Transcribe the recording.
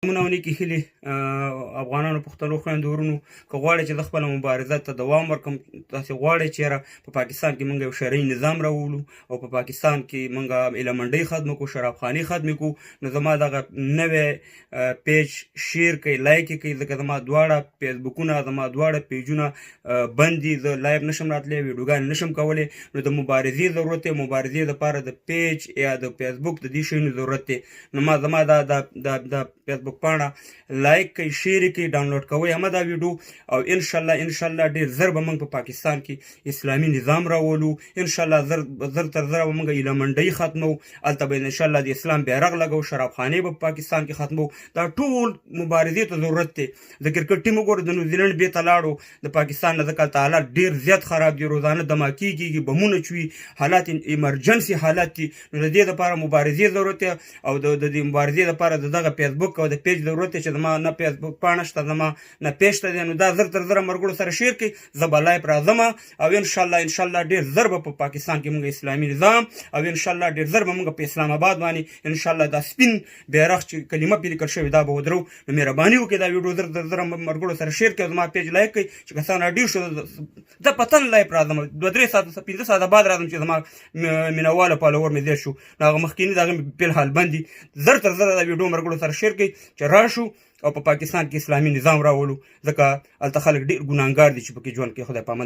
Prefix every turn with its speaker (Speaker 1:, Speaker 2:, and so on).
Speaker 1: سلامونه او نیکې هیلې افغانانو، پښتنو خویندو، ورونو. که غواړئ چې زه خپله مبارزه ته دوام ورکړم، تاسې غواړئ چې یاره په پاکستان کې موږ یو شرعي نظام راولو او په پاکستان کې موږ اله منډۍ ختمه کړو، شرابخانې ختمې کړو، نو زما دغه نوی پیج شیر کړئ، لایک یې کړئ، ځکه زما دواړه فیسبوکونه، زما دواړه پیجونه بند دي. زه live نشم راتلی، ویډیوګانې نشم کولی. نو د مبارزې ضرورت دی. مبارزې لپاره د پیج یا د فیسبوک د دې شیانو ضرورت دی. نو ما زما دا فیسبوک پاڼه لایک کړئ، شیر کړئ، ډاونلوډ کوئ هم دا ویډیو. او ان شاء الله، ان شاء الله ډیر زر به موږ په پاکستان کې اسلامي نظام راولو. ان شاء الله زر زر تر زره به موږ اله منډۍ ختمو. هلته به ان شاء الله د اسلام بیرغ لګو، شرابخانې به په پاکستان کې ختمو. دا ټول مبارزې ته ضرورت دی. د کرکټ ټیم وګوره، د نیوزیلند به ته لاړو د پاکستان نه، ځکه هلته حالات ډیر زیات خراب دي. روزانه دماکې کیږي، بمونه چوي، حالات ایمرجنسي حالت دي. نو د دې لپاره مبارزې ضرورت دی او د دې مبارزې لپاره د دغه فیسبوک او د پیج ضرورت دی چې زما نه فیسبوک پاڼه شته، زما نه پیج شته دی. نو دا زر تر زره مرګړو سره شیر کړئ. زه به live راځم او ان شاء الله، ان شاء الله ډیر زر به په پاکستان کې موږ اسلامي نظام او ان شاء الله ډیر زر به موږ په اسلام آباد باندې ان شاء الله دا سپین بیرغ چې کلمه پې لیکل شوې، دا به ودرو. نو مهرباني وکړئ، دا ویډیو زر تر زره مرګړو سره شیر کړئ، زما پیج لایک کړئ چې کسان ډیر شو. زه پتن live راځم، 2-3 ساعته، 5 ساعته بعد راځم چې زما مینواله follower مې زیات شو. نو هغه مخکینی دغه فلحال بند دي. زر تر زره دا ویډیو مرګړو سره شیر کړئ چې راشو او په پاکستان کې اسلامي نظام راولو، ځکه هلته خلک ډېر ګناهګار دي چې پکې ژوند کوي. خدای پامان.